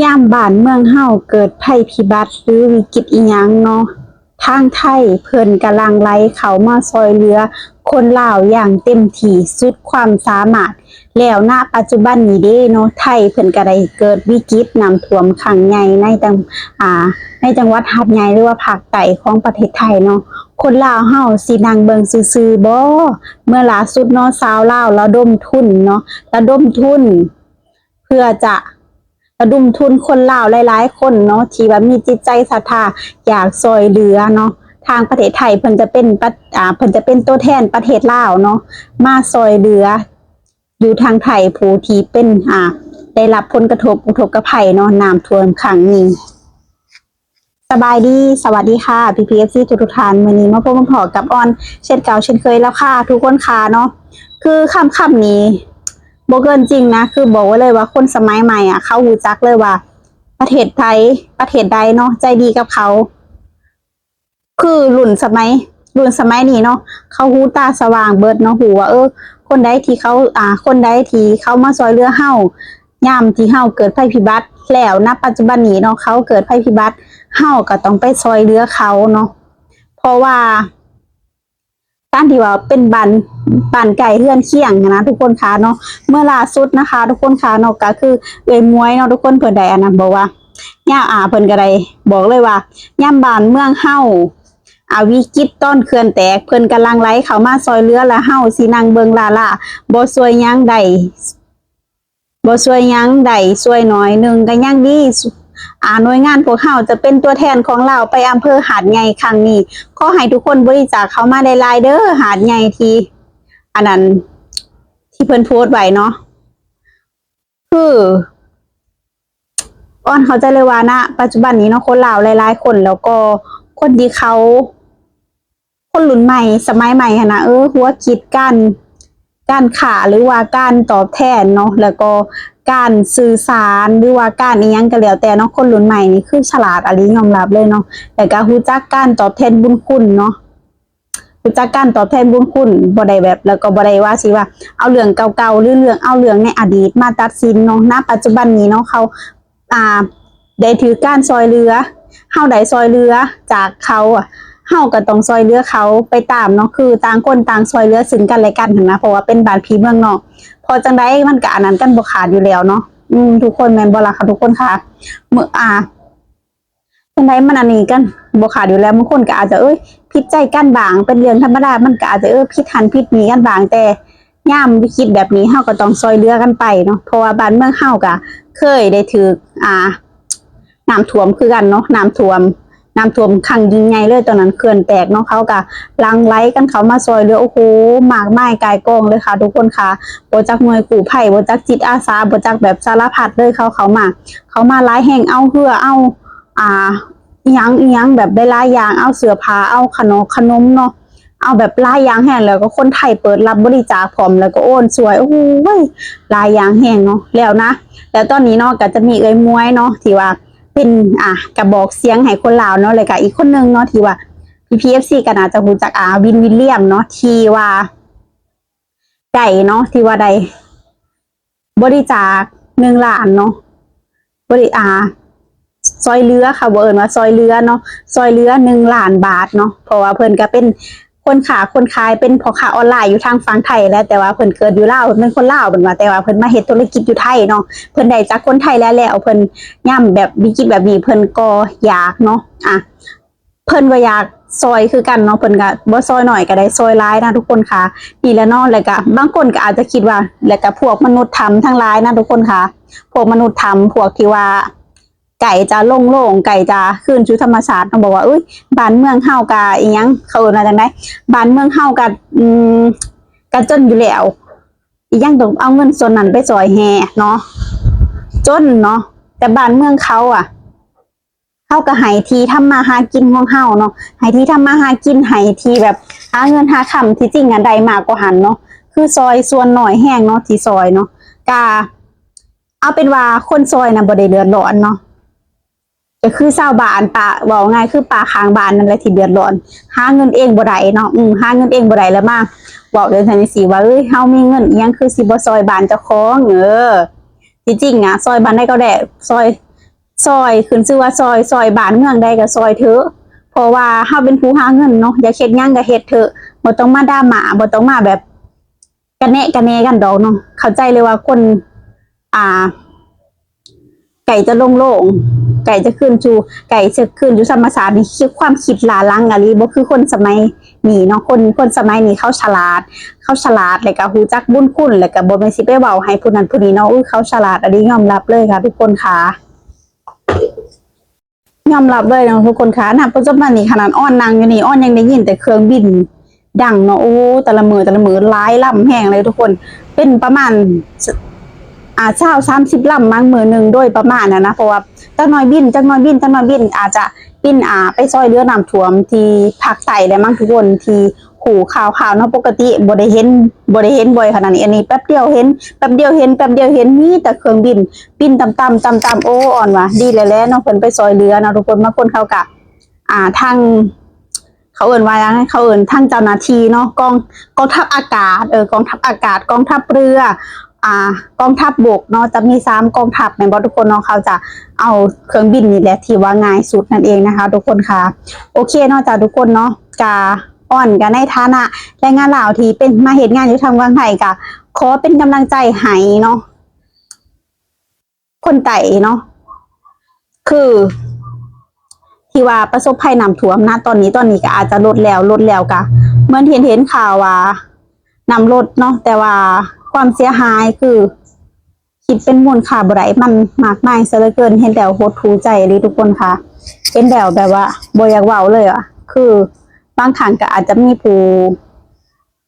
ຍາມບ້ານເມືອງເຮົາເກີດໄພພິບັດ ຫຼື ວິກິດອີ່ຫຍັງເນາະ, ທາງໄທເພິ່ນກະຫຼັ່ງໄຫຼເຂົ້າມາຊ່ອຍເຫຼືອຄົນລາວຢ່າງເຕັມທີ່ສຸດຄວາມສາມາດ. ແລ້ວນະປັດຈຸບັນນີ້ເດ້ເນາະ, ໄທເພິ່ນກະໄດ້ເກີດວິກິດນ້ຳຖ້ວມຄັ້ງໃຫຍ່ໃນຈັງ ອ່າ ໃນຈັງຫວັດຫາດໃຫຍ່ ຫຼືວ່າພາກໃຕ້ຂອງປະເທດໄທເນາະ. ຄົນລາວເຮົາຊິນັ່ງເບິ່ງຊື່ໆບໍ? ເມື່ອລ່າສຸດເນາະ ຊາວລາວລະດົມທຶນເນາະ, ລະດົມທຶນ ເພື່ອຈະລະດົມທຶນຄົນລາວຫຼາຍໆຄົນເນາະ ທີ່ວ່າມີຈິດໃຈສັດທາຢາກຊ່ອຍເຫຼືອເນາະ. ທາງປະເທດໄທເພິ່ນຈະເປັນປະ ອ່າ ເພິ່ນຈະເປັນຕົວແທນປະເທດລາວເນາະ ມາຊ່ອຍເຫຼືອຢູ່ທາງໄທ ຜູ້ທີ່ເປັນ ອ່າ ໄດ້ຮັບຜົນກະທົບ ອຸທົກກະໄພເນາະ ນ້ຳຖ້ວມຄັ້ງນີ້. ສະບາຍດີ ສະຫວັດດີຄ່ະ ພີ່ໆ ເອັຟຊີ ທຸກໆທ່ານ. ມື້ນີ້ມາພົບມາພໍ້ກັບອອນເຊັ່ນເກົ່າເຊັ່ນເຄີຍແລ້ວຄ່ະ ທຸກຄົນຄ່ະເນາະ. ຄືຄ່ຳໆນີ້ບໍ່ເກີນຈິງນະ ຄືບອກໄວ້ເລີຍວ່າຄົນສະໄໝໃໝ່ອະ ເຂົາຮູ້ຈັກເລີຍວ່າປະເທດໃດ ປະເທດໃດເນາະ ໃຈດີກັບເຂົາ. ຄືລຸ້ນສະໄໝ ລຸ້ນສະໄໝນີ້ເນາະ ເຂົາຫູຕາສະຫວ່າງເບິດເນາະ ຮູ້ວ່າ ເອີ ຄົນໃດທີ່ເຂົາ ອ່າ ຄົນໃດທີ່ເຂົາມາຊ່ອຍເຫຼືອເຮົາ ຍາມທີ່ເຮົາເກີດໄພພິບັດ. ແລ້ວນະປັດຈຸບັນນີ້ເນາະ ເຂົາເກີດໄພພິບັດ ເຮົາກໍຕ້ອງໄປຊ່ອຍເຫຼືອເຂົາເນາະ ເພາະວ່າການທີ່ວ່າເປັນບ້ານ ບ້ານໃກ້ເຮືອນຄຽງຫັ້ນນະ ທຸກຄົນຄ່ະເນາະ. ເມື່ອລ່າສຸດນະຄະ ທຸກຄົນຄ່ະເນາະ ກໍຄືເອື້ອຍໝວຍເນາະ ທຸກຄົນ ເພິ່ນໄດ້ອັນນັ້ນ ບອກວ່າ ຍາມ ອ່າ ເພິ່ນກໍໄດ້ບອກເລີຍວ່າ ຍາມບ້ານເມືອງເຮົາ ອ່າ ວິກິດຕອນເຂື່ອນແຕກ ເພິ່ນກຳລັງໄຫຼເຂົ້າມາຊ່ອຍເຫຼືອ ແລະ ເຮົາຊິນັ່ງເບິ່ງລ້າໆ ບໍ່ຊ່ວຍຫຍັງໄດ້ ບໍ່ຊ່ວຍຫຍັງໄດ້ ຊ່ວຍໜ້ອຍໜຶ່ງກໍຍັງດີ. ອ່າ ໜ່ວຍງານພວກເຮົາຈະເປັນຕົວແທນຂອງລາວໄປອຳເພີຫາດໃຫຍ່ຄັ້ງນີ້ ຂໍໃຫ້ທຸກຄົນບໍລິຈາກເຂົ້າມາຫຼາຍໆເດີ ຫາດໃຫຍ່ທີ່ ອັນນັ້ນ ທີ່ເພິ່ນໂພສໄວ້ເນາະ. ຄືອອນເຂົ້າໃຈເລີຍວ່າ ນະປັດຈຸບັນນີ້ເນາະ ຄົນລາວຫຼາຍໆຄົນ ແລ້ວກໍຄົນທີ່ເຂົາ ຄົນລຸ້ນໃໝ່ ສະໄໝໃໝ່ຫັ້ນນະ ເອີ ຫົວຄິດການ ການຄ້າ ຫຼືວ່າການຕອບແທນເນາະ ແລ້ວກໍການສື່ສານ ຫຼືວ່າການອີ່ຫຍັງກໍແລ້ວແຕ່ເນາະ ຄົນລຸ້ນໃໝ່ນີ້ຄືສະຫຼາດອີ່ຫຼີ ຍອມຮັບເລີຍເນາະ ແລ້ວກໍຮູ້ຈັກການຕອບແທນບຸນຄຸນເນາະ. ຮູ້ຈັກການຕອບແທນບຸນຄຸນ ບໍ່ໄດ້ແບບ ແລ້ວກໍບໍ່ໄດ້ວ່າຊິວ່າເອົາເລື່ອງເກົ່າໆ ຫຼືເລື່ອງ ເອົາເລື່ອງໃນອະດີດມາຕັດສິນເນາະ. ນະປັດຈຸບັນນີ້ເນາະ ເຂົາ ອ່າ ໄດ້ຖືກການຊ່ອຍເຫຼືອ ເຮົາໄດ້ຊ່ອຍເຫຼືອຈາກເຂົາ ເຮົາກໍຕ້ອງຊ່ອຍເຫຼືອເຂົາໄປຕາມເນາະ ຄືຕ່າງຄົນຕ່າງຊ່ອຍເຫຼືອຊຶ່ງກັນແລະກັນຫັ້ນນະ ເພາະວ່າເປັນບ້ານພີ່ເມືອງນ້ອງ ເພາະຈັ່ງໃດມັນກໍອັນນັ້ນກັນບໍ່ຂາດຢູ່ແລ້ວເນາະ. ອືມ ທຸກຄົນແມ່ນບໍ່ລະ ທຸກຄົນຄ່ະ ເມື່ອ ອ່າ ຈັ່ງໃດມັນອັນນີ້ກັນບໍ່ຂາດຢູ່ແລ້ວ. ບາງຄົນກໍອາດຈະ ເອີຍ ຜິດໃຈກັນບ້າງ ເປັນເລື່ອງທຳມະດາ ມັນກໍອາດຈະ ເອີ ຜິດຫັ້ນຜິດນີ້ກັນບ້າງ ແຕ່ຍາມວິກິດແບບນີ້ ເຮົາກໍຕ້ອງຊ່ອຍເຫຼືອກັນໄປເນາະ ເພາະວ່າບ້ານເມືອງເຮົາກໍເຄີຍໄດ້ຖືກ ອ່າ ນ້ຳຖ້ວມຄືກັນເນາະ ນ້ຳຖ້ວມ ນ້ຳຖ້ວມຄັ້ງຍິ່ງໃຫຍ່ເລີຍ ຕອນນັ້ນເຂື່ອນແຕກເນາະ ເຂົາກໍຫຼັ່ງໄຫຼກັນເຂົ້າມາຊ່ອຍເຫຼືອ ໂອ້ໂຫ ມາກມາຍກ່າຍກອງເລີຍຄ່ະ ທຸກຄົນຄ່ະ. ບໍ່ຈັກໜ່ວຍກູ້ໄພ ບໍ່ຈັກຈິດອາສາ ບໍ່ຈັກແບບສາລະພັດເລີຍ ເຂົາເຂົ້າມາ ເຂົ້າມາຫຼາຍແຮງ ເອົາເຮືອ ເອົາ ອ່າ ອີ່ຫຍັງອີ່ຫຍັງແບບຫຼາຍໆຢ່າງ ເອົາເສື້ອຜ້າ ເອົາຂະໜົມຂະໜົມເນາະ ເອົາແບບຫຼາຍຢ່າງແຮງ ແລ້ວກໍຄົນໄທເປີດຮັບບໍລິຈາກພ້ອມ ແລ້ວກໍໂອນຊ່ວຍ ໂອ້ຍ ຫຼາຍຢ່າງແຮງເນາະ. ແລ້ວນະ ແລ້ວຕອນນີ້ເນາະ ກໍຈະມີເອື້ອຍໝວຍເນາະ ທີ່ວ່າເປັນ ອ່າ ກະບອກສຽງໃຫ້ຄົນລາວເນາະ ແລ້ວກໍອີກຄົນໜຶ່ງເນາະ ທີ່ວ່າ ພີ່ໆ ເອັຟຊີ ກໍໜ້າຈະຮູ້ຈັກ ອ່າ ວິນ ວິນລຽມເນາະ ທີ່ວ່າ ໄດ້ເນາະ ທີ່ວ່າໄດ້ບໍລິຈາກໜຶ່ງລ້ານເນາະ ບໍລິ ອ່າ ຊ່ອຍເຫຼືອ ເຂົາບໍ່ເອີ້ນວ່າຊ່ອຍເຫຼືອເນາະ ຊ່ອຍເຫຼືອໜຶ່ງລ້ານບາດເນາະ ເພາະວ່າເພິ່ນກໍເປັນຄົນຄ້າຄົນຂາຍ ເປັນພໍ່ຄ້າອອນລາຍຢູ່ທາງຝັ່ງໄທແຫຼະ ແຕ່ວ່າເພິ່ນເກີດຢູ່ລາວ ເພິ່ນເປັນຄົນລາວ ເພິ່ນວ່າ ແຕ່ວ່າເພິ່ນມາເຮັດທຸລະກິດຢູ່ໄທເນາະ ເພິ່ນໄດ້ຈາກຄົນໄທແຫຼະ ແລ້ວເພິ່ນຍາມແບບວິກິດແບບນີ້ ເພິ່ນກໍຢາກເນາະ ອ່າ ເພິ່ນກໍຢາກຊ່ອຍຄືກັນເນາະ ເພິ່ນກໍບໍ່ຊ່ອຍໜ້ອຍກໍໄດ້ຊ່ອຍຫຼາຍນະ ທຸກຄົນຄ່ະ ນີ້ແຫຼະເນາະ. ແລ້ວກໍບາງຄົນກໍອາດຈະຄິດວ່າ ແລ້ວກໍພວກມະນຸດຖ້ຳທັງຫຼາຍນະ ທຸກຄົນຄ່ະ ພວກມະນຸດຖ້ຳ ພວກທີ່ວ່າໃກ້ຈະລົງໂລງ ໃກ້ຈະຄືນສູ່ທຳມະຊາດເນາະ ບອກວ່າ ເອີຍ ບ້ານເມືອງເຮົາກໍອີ່ຫຍັງ ເຂົາເອີ້ນວ່າຈັ່ງໃດ ບ້ານເມືອງເຮົາກໍ ອືມ ກໍຈົນຢູ່ແລ້ວ ອີ່ຫຍັງຕ້ອງເອົາເງິນສ່ວນນັ້ນໄປຊ່ອຍແຮ່ເນາະ ຈົນເນາະ ແຕ່ບ້ານເມືອງເຂົາອະ ເຮົາກໍໃຫ້ທີ່ທຳມາຫາກິນຂອງເຮົາເນາະ ໃຫ້ທີ່ທຳມາຫາກິນ ໃຫ້ທີ່ແບບຫາເງິນຫາຄຳ ທີ່ຈິງອະໄດ້ມາກກວ່າຫັ້ນເນາະ ຄືຊ່ອຍສ່ວນໜ້ອຍແຮງເນາະ ທີ່ຊ່ອຍເນາະ ກະເອົາເປັນວ່າຄົນຊ່ອຍນະບໍ່ໄດ້ເດືອດຮ້ອນເນາະ ກໍຄືຊາວບ້ານ ປະ ເວົ້າງ່າຍຄືປາຂ້າງບ້ານນັ້ນແຫຼະທີ່ເດືອດຮ້ອນ ຫາເງິນເອງບໍ່ໄດ້ເນາະ ອື ຫາເງິນເອງບໍ່ໄດ້ ແລ້ວມາເວົ້າຈັ່ງຊັ້ນຈັ່ງຊີ້ວ່າ ເອີຍ ເຮົາມີເງິນອີ່ຫຍັງຄືຊິບໍ່ຊ່ອຍບ້ານເຈົ້າຂອງ ເອີ ທີ່ຈິງອະ ຊ່ອຍບ້ານໃດກໍແດ່ ຊ່ອຍ ຊ່ອຍ ຂຶ້ນຊື່ວ່າຊ່ອຍ ຊ່ອຍບ້ານເມືອງໃດກໍຊ່ອຍເຖາະ ເພາະວ່າເຮົາເປັນຜູ້ຫາເງິນເນາະ ຢາກເຮັດຫຍັງກໍເຮັດເຖາະ ບໍ່ຕ້ອງມາດຣາມາ ບໍ່ຕ້ອງມາແບບກະແນະກະແໜກັນດອກເນາະ. ເຂົ້າໃຈເລີຍວ່າຄົນ ອ່າ ໃກ້ຈະໂລ່ງໆ ໃກ້ຈະຄືນສູ່ ໃກ້ຈະຄືນສູ່ທຳມະຊາດນີ້ ຄວາມຄິດລ້າຫຼັງອີ່ຫຼີ ບໍ່ຄືຄົນສະໄໝນີ້ເນາະ. ຄົນ ຄົນສະໄໝນີ້ເຂົາສະຫຼາດ ເຂົາສະຫຼາດ ແລ້ວກໍຮູ້ຈັກບຸນຄຸນ ແລ້ວກໍບໍ່ແມ່ນຊິໄປເວົ້າໃຫ້ຜູ້ນັ້ນຜູ້ນີ້ເນາະ. ເອີ ເຂົາສະຫຼາດອີ່ຫຼີ ຍອມຮັບເລີຍຄ່ະທຸກຄົນຄ່ະ ຍອມຮັບເລີຍເນາະທຸກຄົນຄ່ະ. ນະ ປັດຈຸບັນນີ້ຂະໜາດອອນນັ່ງຢູ່ນີ້ ອອນຍັງໄດ້ຍິນແຕ່ເຄື່ອງບິນດັງເນາະ. ໂອ້ ແຕ່ລະມື້ ແຕ່ລະມື້ຫຼາຍລຳແຮງເລີຍທຸກຄົນ ເປັນປະມານ ອ່າ ຊາວ ສາມສິບລຳມັ້ງມື້ໜຶ່ງໂດຍປະມານຫັ້ນນະ ເພາະວ່າຈັກໜ້ອຍບິນ ຈັກໜ້ອຍບິນ ຈັກໜ້ອຍບິນ ອາດຈະບິນ ອ່າ ໄປຊ່ອຍເຫຼືອນ້ຳຖ້ວມທີ່ພາກໃຕ້ແຫຼະມັ້ງທຸກຄົນ ທີ່ຮູ້ຂ່າວໆເນາະ. ປົກກະຕິບໍ່ໄດ້ເຫັນ ບໍ່ໄດ້ເຫັນບ່ອຍຂະໜາດນີ້ ອັນນີ້ແປັບດຽວເຫັນ ແປັບດຽວເຫັນ ແປັບດຽວເຫັນ ມີແຕ່ເຄື່ອງບິນ ບິນຕ່ຳໆ ຕ່ຳໆ. ໂອ້ ອອນວ່າດີແຫຼະເນາະ ເພິ່ນໄປຊ່ອຍເຫຼືອເນາະທຸກຄົນ. ບາງຄົນເຂົາກະ ອ່າ ທາງ ເຂົາເອີ້ນວ່າຫຍັງ ເຂົາເອີ້ນທາງເຈົ້າໜ້າທີ່ເນາະ ກອງ ກອງທັບອາກາດ ເອີ ກອງທັບອາກາດ ກອງທັບເຮືອ ອ່າ ກອງທັບບົກເນາະ ຈະມີສາມກອງທັບແມ່ນບໍ່ທຸກຄົນເນາະ. ເຂົາຈະເອົາເຄື່ອງບິນນີ້ແຫຼະທີ່ວ່າງ່າຍສຸດນັ້ນເອງນະຄະທຸກຄົນຄ່ະ. ໂອເຄເນາະ ຈາກທຸກຄົນເນາະ ກະ ອອນກະໃນຖານະແຮງງານລາວທີ່ເປັນ ມາເຮັດງານຢູ່ທາງຝັ່ງໄທ ກະຂໍເປັນກຳລັງໃຈໃຫ້ເນາະ ຄົນໃຕ້ເນາະ ຄືທີ່ວ່າປະສົບໄພນ້ຳຖ້ວມນະ ຕອນນີ້ ຕອນນີ້ກະອາດຈະລົດແລ້ວ ລົດແລ້ວກະເໝືອນເຫັນ ເຫັນຂ່າວວ່ານ້ຳລົດເນາະ ແຕ່ວ່າຄວາມເສຍຫາຍຄື ຄິດເປັນມູນຄ່າບໍ່ໄດ້ ມັນມາກມາຍຊະເຫຼືອເກີນ. ເຫັນແລ້ວຫົດຫູ່ໃຈເລີຍທຸກຄົນຄ່ະ ເຫັນແລ້ວແບບວ່າບໍ່ຢາກເວົ້າເລີຍວ່າ ຄືບາງຄັ້ງກໍອາດຈະມີຜູ້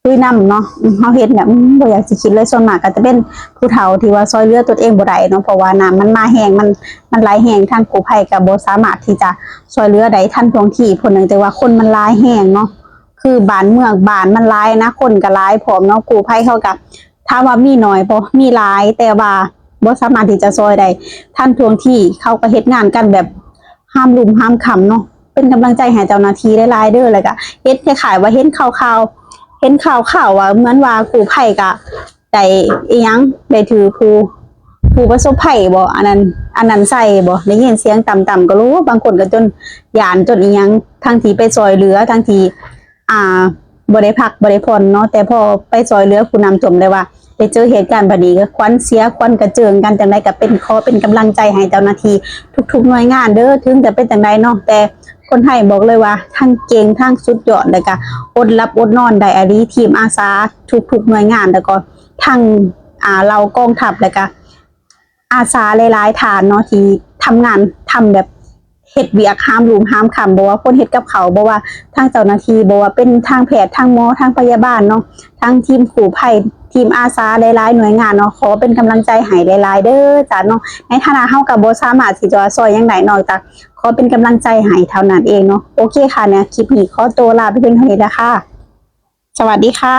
ລຸຍນຳເນາະ ເຮົາເຫັນແລ້ວ ອືມ ບໍ່ຢາກຊິຄິດເລີຍ. ສ່ວນມາກກໍຈະເປັນຜູ້ເຖົ້າທີ່ວ່າຊ່ອຍເຫຼືອຕົນເອງບໍ່ໄດ້ເນາະ ເພາະວ່ານ້ຳມັນມາແຮງ ມັນ ມັນໄຫຼແຮງ ທາງກູ້ໄພກໍບໍ່ສາມາດທີ່ຈະຊ່ອຍເຫຼືອໄດ້ທັນທ່ວງທີ ເພາະເນື່ອງຈາກວ່າຄົນມັນຫຼາຍແຮງເນາະ ຄືບ້ານເມືອງ ບ້ານມັນຫຼາຍນະ ຄົນກໍຫຼາຍພ້ອມເນາະ. ກູ້ໄພເຂົາກໍ ຖາມວ່າມີໜ້ອຍບໍ່? ມີຫຼາຍ ແຕ່ວ່າບໍ່ສາມາດທີ່ຈະຊ່ອຍໄດ້ທັນທ່ວງທີ ເຂົາກໍເຮັດງານກັນແບບຫາມລຸ່ມຫາມຄ່ຳເນາະ. ເປັນກຳລັງໃຈໃຫ້ເຈົ້າໜ້າທີ່ຫຼາຍໆເດີ ແລ້ວກໍເຫັນຄ້າຍໆວ່າເຫັນຂ່າວໆ ເຫັນຂ່າວໆວ່າເໝືອນວ່າກູ້ໄພກໍໄດ້ອີ່ຫຍັງ ໄດ້ຖືຜູ້ ຜູ້ປະສົບໄພບໍ ອັນນັ້ນ ອັນນັ້ນໃສ່ບໍ ໄດ້ຍິນສຽງຕ່ຳໆ ກໍໂລ ບາງຄົນກໍຈົນຢ້ານ ຈົນອີ່ຫຍັງ ທັງທີ່ໄປຊ່ອຍເຫຼືອ ທັງທີ່ ອ່າ ບໍ່ໄດ້ພັກບໍ່ໄດ້ຜ່ອນເນາະ ແຕ່ພໍໄປຊ່ອຍເຫຼືອຜູ້ນ້ຳຖ້ວມ ແລ້ວວ່າໄດ້ເຈີເຫດການບາດນີ້ ກໍຂວັນເສຍຂວັນກະເຈິງກັນ. ຈັ່ງໃດກໍເປັນ ຂໍເປັນກຳລັງໃຈໃຫ້ເຈົ້າໜ້າທີ່ທຸກໆໜ່ວຍງານເດີ ເຖິງຈະເປັນຈັ່ງໃດເນາະ ແຕ່ຄົນໄທບອກເລີຍວ່າທັງເກັ່ງທັງສຸດຍອດ ແລ້ວກໍອົດຫຼັບອົດນອນໄດ້ອີ່ຫຼີ ທີມອາສາທຸກໆໜ່ວຍງານ ແລ້ວກໍທັງ ອ່າ ເຫຼົ່າກອງທັບ ແລ້ວກໍ ອາສາຫຼາຍໆທ່ານເນາະ ທີ່ທຳງານ ທຳແບບເຮັດວຽກຫາມລຸ່ມຫາມຄ່ຳ ບໍ່ວ່າຄົນເຮັດກັບເຂົ້າ ບໍ່ວ່າທາງເຈົ້າໜ້າທີ່ ບໍ່ວ່າເປັນທາງແພດ ທາງໝໍ ທາງພະຍາບານເນາະ ທາງທີມກູ້ໄພ ທີມອາສາຫຼາຍໆໜ່ວຍງານເນາະ ຂໍເປັນກຳລັງໃຈໃຫ້ຫຼາຍໆເດີຈ້າເນາະ. ໃນຖານະເຮົາກໍບໍ່ສາມາດທີ່ຈະຊ່ອຍຫຍັງໄດ້ ນອກຈາກຂໍເປັນກຳລັງໃຈໃຫ້ເທົ່ານັ້ນເອງເນາະ. ໂອເຄຄ່ະ ແນວຄລິບນີ້ຂໍໂຕລາໄປພຽງເທົ່ານີ້ແຫຼະຄ່ະ. ສະຫວັດດີຄ່ະ.